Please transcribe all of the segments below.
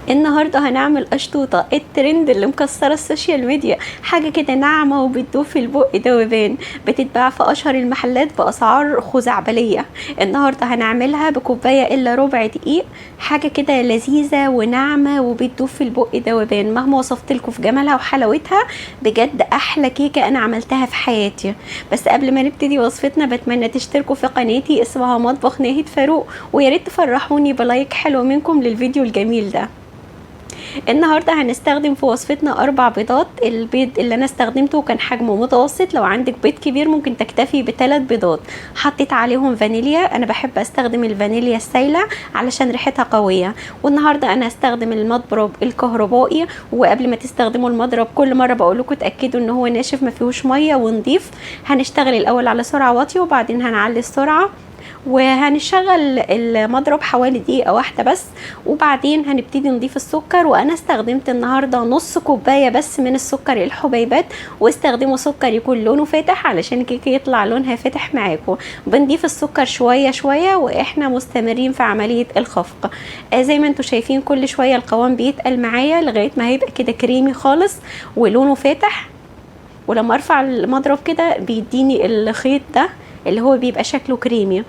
النهارده هنعمل قشطوطه، الترند اللي مكسرة ال social media، حاجة كده ناعمة وبتدوب في البق دوبان، بتتباع في اشهر المحلات باسعار خزعبليه. النهارده هنعملها بكوبايه الا ربع دقيق، حاجة كده لذيذة وناعمه وبتدوب في البق دوبان. مهما وصفت لكم في جمالها وحلاوتها، بجد احلى كيكة انا عملتها في حياتي. بس قبل ما نبتدي وصفتنا، بتمنى تشتركوا في قناتي اسمها مطبخ ناهد فاروق، ويا ريت تفرحوني ب like حلو منكم للفيديو الجميل ده. النهارده هنستخدم في وصفتنا 4 بيضات. البيض اللي انا استخدمته كان حجمه متوسط، لو عندك بيض كبير ممكن تكتفي ب3 بيضات. حطيت عليهم فانيليا، انا بحب استخدم الفانيليا السايله علشان ريحتها قوية. والنهارده انا هستخدم المضرب الكهربائي، وقبل ما تستخدموا المضرب كل مرة بقول لكم اتاكدوا ان هو ناشف ما فيهوش مية ونضيف. هنشتغل الاول على سرعة واطية وبعدين هنعلي السرعة، وهنشغل المضرب حوالي دقيقة واحدة بس، وبعدين هنبتدي نضيف السكر. وانا استخدمت النهاردة نص كوباية بس من السكر الحبيبات، واستخدموا سكر يكون لونه فاتح علشان الكيكة يطلع لونها فاتح معاكم. بنضيف السكر شوية شوية واحنا مستمرين في عملية الخفق. زي ما انتم شايفين كل شوية القوام بيتقل معايا لغاية ما هيبقى كده كريمي خالص ولونه فاتح. ولما ارفع المضرب كده بيديني الخيط ده اللي هو بيبقى شكله كريمي.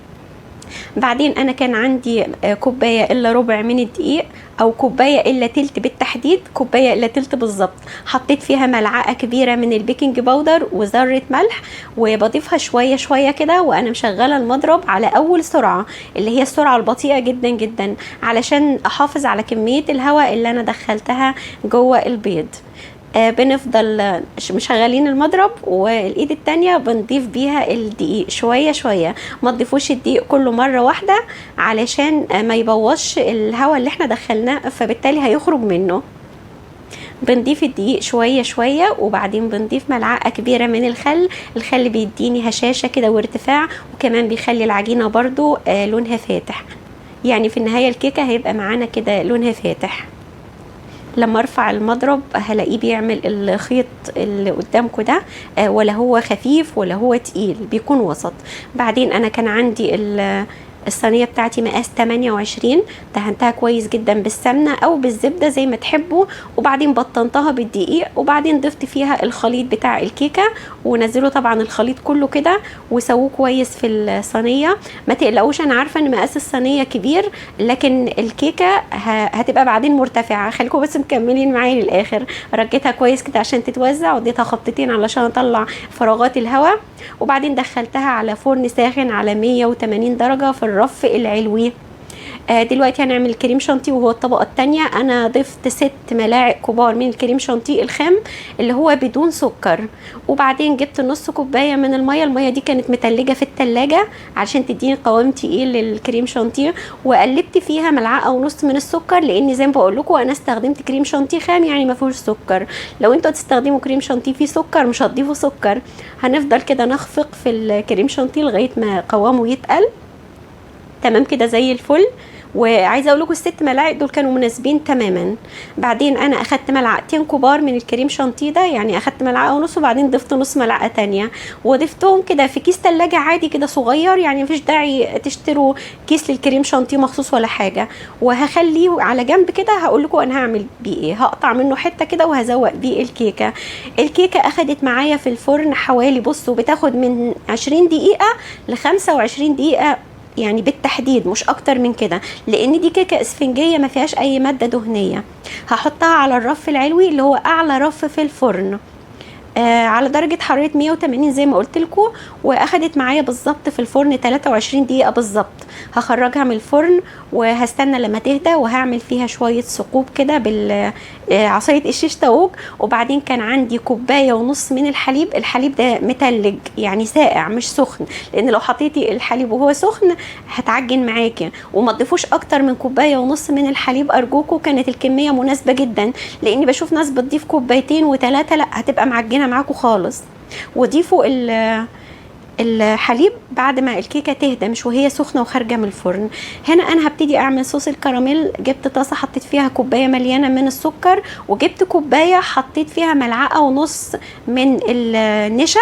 بعدين انا كان عندي كوباية الا ربع من الدقيق، او كوباية الا تلت بالتحديد، كوباية الا تلت بالظبط. حطيت فيها ملعقة كبيرة من ال baking powder وذره ملح، وبضيفها شوية شوية كده وانا مشغله المضرب على اول سرعة اللي هي السرعة البطيئة جدا جدا، علشان احافظ على كمية الهواء اللي انا دخلتها جوه البيض. بنفضل مشغلين المضرب، والايد التانية بنضيف بيها الدقيق شوية شوية. ما تضيفوش الدقيق كله مرة واحدة علشان ما يبوظش الهواء اللي احنا دخلناه، فبالتالي هيخرج منه. بنضيف الدقيق شوية شوية، وبعدين بنضيف ملعقة كبيرة من الخل. الخل بيديني هشاشة كده وارتفاع، وكمان بيخلي العجينة برضو لونها فاتح. يعني في النهاية الكيكة هيبقى معانا كده لونها فاتح. لما ارفع المضرب هلاقيه بيعمل الخيط اللي قدامكم ده، ولا هو خفيف ولا هو تقيل، بيكون وسط. بعدين انا كان عندي الصينية بتاعتي مقاس 28، دهنتها كويس جدا بالسمنه او بالزبده زي ما تحبوا، وبعدين بطنتها بالدقيق، وبعدين ضفت فيها الخليط بتاع الكيكه، ونزلوا طبعا الخليط كله كده وسووه كويس في الصينية. ما تقلقوش، انا عارفه ان مقاس الصينية كبير، لكن الكيكه هتبقى بعدين مرتفعة. خليكم بس مكملين معايا للاخر. رجيتها كويس كده عشان تتوزع، واديتها خبطتين علشان اطلع فراغات الهواء، وبعدين دخلتها على فرن ساخن على 180 درجه في الرف العلوي. دلوقتي هنعمل كريم شانتيه وهو الطبقة التانية. انا ضفت 6 ملاعق كبار من الكريم شانتيه الخام اللي هو بدون سكر، وبعدين جبت نص كوباية من المية. المية دي كانت متلجه في التلاجة عشان تديني قوام تقيل للكريم شانتيه، وقلبت فيها ملعقة ونص من السكر، لان زي ما بقول لكم انا استخدمت كريم شانتيه خام يعني ما فيهوش سكر. لو انتوا هتستخدموا كريم شانتيه فيه سكر مش هتضيفوا سكر. هنفضل كده نخفق في الكريم شانتيه لغاية ما قوامه يتقل تمام كده زي الفل. وعايزه اقول لكم ال6 ملاعق دول كانوا مناسبين تماما. بعدين انا اخدت ملعقتين كبار من الكريم شانتيه ده، يعني اخدت ملعقة ونص وبعدين ضفت نص ملعقة تانية، وضفتهم كده في كيس تلاجة عادي كده صغير، يعني مفيش داعي تشتروا كيس للكريم شانتيه مخصوص ولا حاجة. وهخليه على جنب كده، هقول لكم انا هعمل بيه ايه. هقطع منه حتة كده وهزوق بيه الكيكه. الكيكه اخدت معايا في الفرن حوالي، بصوا بتاخد من 20 دقيقة ل 25 دقيقة يعني بالتحديد، مش اكتر من كده، لان دي كيكة اسفنجيه ما فيهاش اي مادة دهنية. هحطها على الرف العلوي اللي هو اعلى رف في الفرن، على درجه حرارة 180 زي ما قلت لكم، واخدت معايا بالظبط في الفرن 23 دقيقة بالظبط. هخرجها من الفرن وهستنى لما تهدى، وهعمل فيها شوية ثقوب كده بالعصايه الشيش طاووق. وبعدين كان عندي كوباية ونص من الحليب. الحليب ده متلج يعني ساقع مش سخن، لان لو حطيتي الحليب وهو سخن هتعجن معاكي. وما تضيفوش اكتر من كوباية ونص من الحليب ارجوكم، كانت الكمية مناسبة جدا، لاني بشوف ناس بتضيف كوبايتين و3، لا هتبقى معجنه معاكم خالص. وضيفوا الحليب بعد ما الكيكه تهدى، مش وهي سخنة وخارجه من الفرن. هنا انا هبتدي اعمل صوص الكراميل. جبت طاسه حطيت فيها كوباية مليانة من السكر، وجبت كوباية حطيت فيها ملعقة ونص من النشا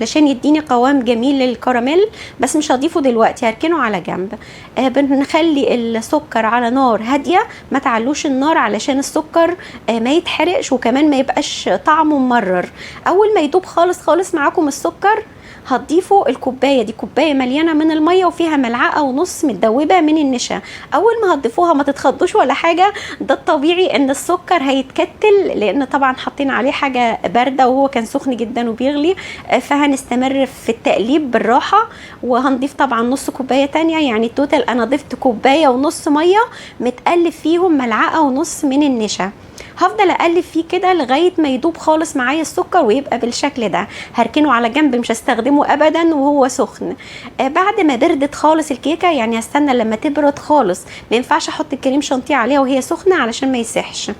علشان يديني قوام جميل للكراميل، بس مش هضيفه دلوقتي، هركنه على جنب. بنخلي السكر على نار هادية، ما تعلوش النار علشان السكر ما يتحرقش وكمان ما يبقاش طعمه ممرر. اول ما يدوب خالص خالص معاكم السكر هتضيفوا الكوباية دي، كوباية مليانة من المية وفيها ملعقة ونص متدوبه من النشا. اول ما هتضيفوها ما تتخضوش ولا حاجة، ده الطبيعي ان السكر هيتكتل لان طبعا حاطين عليه حاجة باردة وهو كان سخن جدا وبيغلي، فهنستمر في التقليب بالراحة. وهنضيف طبعا نص كوباية تانية، يعني ال total انا ضفت كوباية ونص مية متقلب فيهم ملعقة ونص من النشا. هفضل اقلب فيه كده لغاية ما يدوب خالص معايا السكر ويبقى بالشكل ده. هركنه على جنب، مش هستخدمه ابدا وهو سخن. بعد ما بردت خالص الكيكه، يعني هستنى لما تبرد خالص، ما ينفعش احط الكريم شانتيه عليها وهي سخنة علشان ما يسحش.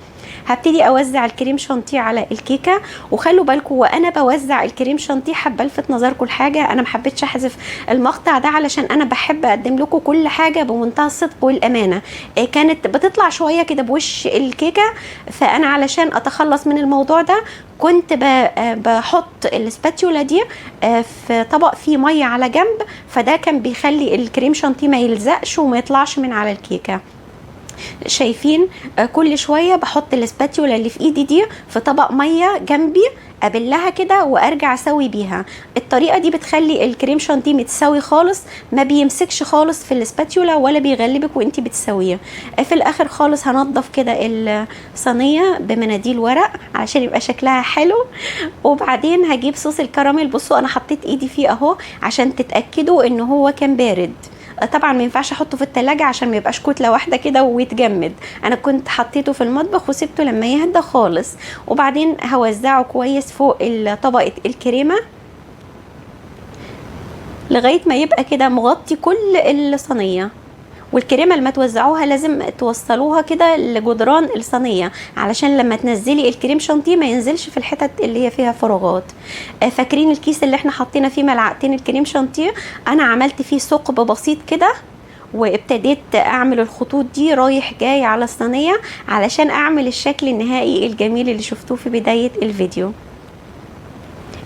هبتدي اوزع الكريم شانتيه على الكيكه، وخلوا بالكم وانا بوزع الكريم شانتيه حابة الفت نظركم لحاجة، انا ما حبيتش احذف المقطع ده علشان انا بحب اقدم لكم كل حاجة بمنتهى الصدق والامانة. كانت بتطلع شوية كده بوش الكيكه، فانا علشان اتخلص من الموضوع ده كنت بحط السباتيولا دي في طبق فيه مية على جنب، فده كان بيخلي الكريم شانتيه ما يلزقش وما يطلعش من على الكيكه. شايفين كل شوية بحط الاسباتيولا اللي في ايدي دي في طبق مية جنبي، ابلها كده وارجع اسوي بيها. الطريقة دي بتخلي الكريم شانتيه متساوي خالص، ما بيمسكش خالص في الاسباتيولا ولا بيغلبك وانتي بتسويه. في الاخر خالص هنضف كده الصينية بمناديل ورق علشان يبقى شكلها حلو. وبعدين هجيب صوص الكراميل، بصوا انا حطيت ايدي فيه اهو عشان تتاكدوا ان هو كان بارد. طبعا ما ينفعش احطه في التلاجة عشان ما يبقاش كتلة واحدة كده ويتجمد، انا كنت حطيته في المطبخ وسبته لما يهدى خالص. وبعدين هوزعه كويس فوق طبقه الكريمة لغاية ما يبقى كده مغطي كل الصينية. والكريمه لما توزعوها لازم توصلوها كده لجدران الصينية علشان لما تنزلي الكريم شانتيه ما ينزلش في الحتت اللي هي فيها فراغات. فاكرين الكيس اللي احنا حطينا فيه ملعقتين الكريم شانتيه؟ انا عملت فيه ثقب بسيط كده وابتديت اعمل الخطوط دي رايح جاي على الصينية علشان اعمل الشكل النهائي الجميل اللي شفتوه في بداية الفيديو.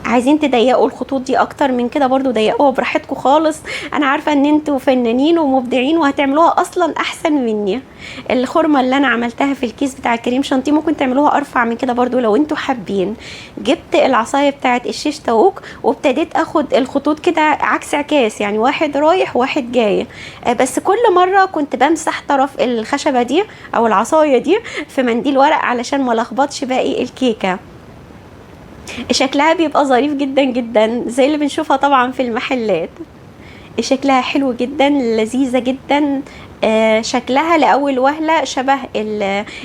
عايزين تضيقوا الخطوط دي اكتر من كده برضو ضيقوها براحتكم خالص، انا عارفه ان انتوا فنانين ومبدعين وهتعملوها اصلا احسن مني. الخرمه اللي انا عملتها في الكيس بتاع الكريم شانتيه ممكن تعملوها ارفع من كده برضو لو انتوا حابين. جبت العصاية بتاعه الشيش طاووق وابتديت اخد الخطوط كده عكس عكاس، يعني واحد رايح واحد جاي، بس كل مرة كنت بمسح طرف الخشبة دي او العصاية دي في منديل ورق علشان ما لخبطش باقي الكيكه. شكلها بيبقى ظريف جدا جدا زي اللي بنشوفها طبعا في المحلات. شكلها حلو جدا، لذيذة جدا. شكلها لأول وهلة شبه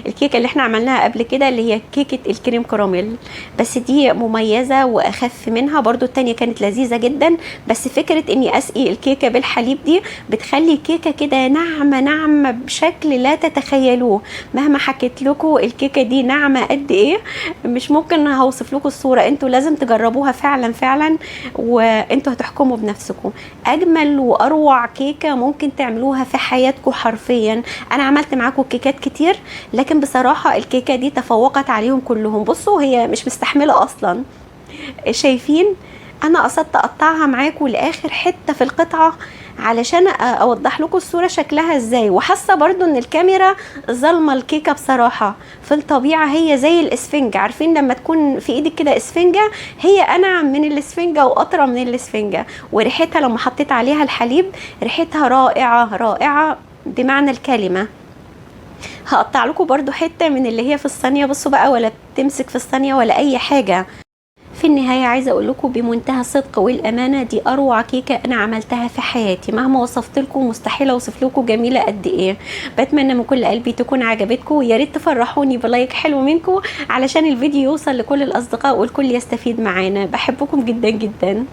الكيكة اللي احنا عملناها قبل كده اللي هي كيكة الكريم كراميل، بس دي مميزة وأخف منها. برضو التانية كانت لذيذة جدا، بس فكرة اني اسقي الكيكة بالحليب دي بتخلي الكيكة كده ناعمة ناعمة بشكل لا تتخيلوه. مهما حكيت لكم الكيكة دي ناعمة قد ايه مش ممكن هوصف لكم الصورة، انتوا لازم تجربوها فعلا فعلا وانتوا هتحكموا بنفسكم. اجمل واروع كيكة ممكن تعملوها في حياتكم حرفيا. انا عملت معاكم كيكات كتير لكن بصراحة الكيكة دي تفوقت عليهم كلهم. بصوا هي مش مستحملة اصلا، شايفين انا قصدت اقطعها معاكم لاخر حتة في القطعة علشان اوضح لكم الصورة شكلها ازاي. وحاسة برضو ان الكاميرا ظلمة الكيكة بصراحة، في الطبيعة هي زي الاسفنجة، عارفين لما تكون في ايدك كده اسفنجة، هي انعم من الاسفنجة واطرى من الاسفنجة. وريحتها لما حطيت عليها الحليب ريحتها رائعة رائعة بمعنى الكلمة. هقطع لكم برضو حتة من اللي هي في الصينية، بصوا بقى ولا بتمسك في الصينية ولا اي حاجة. في النهاية عايزة اقول لكم بمنتهى الصدق والامانة دي اروع كيكة انا عملتها في حياتي، مهما وصفت لكم مستحيل اوصف لكم جميلة قد ايه. بتمنى من كل قلبي تكون عجبتكم، ويا ريت تفرحوني ب like حلو منكم علشان الفيديو يوصل لكل الاصدقاء والكل يستفيد معانا. بحبكم جدا جدا.